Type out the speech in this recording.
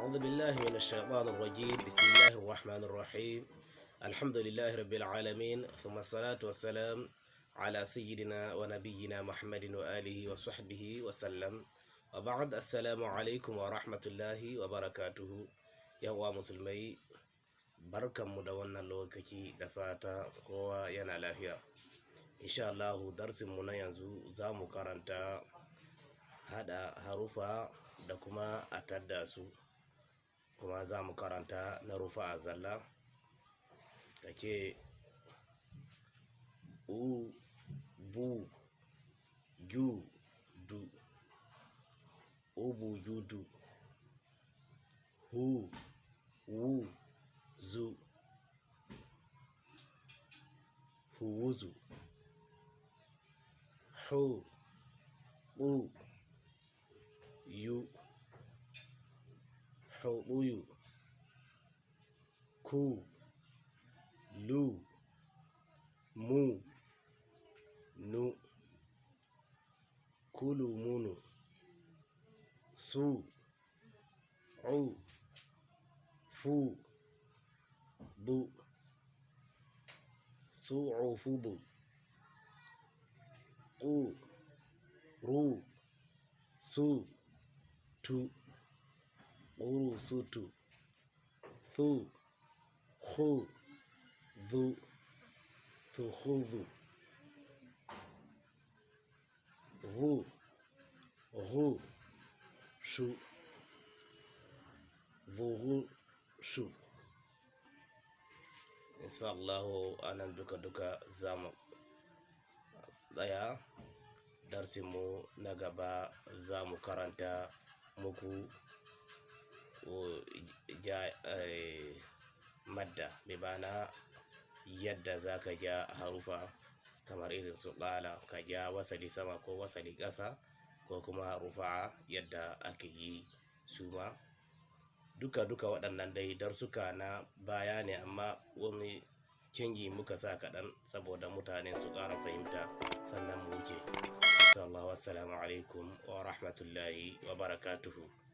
أعوذ بالله من الشيطان الرجيم. بسم الله الرحمن الرحيم. الحمد لله رب العالمين، ثم الصلاة والسلام على سيدنا ونبينا محمد وآله وصحبه وسلم، وبعد، السلام عليكم ورحمة الله وبركاته. 'Yan uwa musulmai, barkanmu da wannan lokaci, da fata kowa yana lafiya. Insha Allahu, darsinmu na yanzu za mu karanta hada harufa da kuma a tadda su, kuma za mu karanta na rufa a zalla. Ka ce u, bu, ju, du, ubu, judu, hu, wu, zu, huwuzu, hu, u, yu, huɗuyu, ku, lu, mu, nu, kulu, munu, su, u, fu, du, su'ufudu, qu, ru, su, tu, qurusutu, thu, khu, dhu, thukhudhu, ghu, ghu, shu, dhughu, shu. Insha Allahu, anan duka-duka za mu tsaya. Darsinmu na gaba za mu karanta muku ja madda, bi ma'ana yadda za ka ja harufa kamar irin su ƙala, ka ja wasali sama ko wasali ƙasa, ko kuma rufa'a yadda ake yi suma. Duka-duka waɗannan dai darsuka na baya ne, amma wani canji muka sa kaɗan saboda mutane su ƙara fahimta, sannan mu wuce. Insha Allah, wassalamu alaikum wa rahmatullahi wa barakatuhu.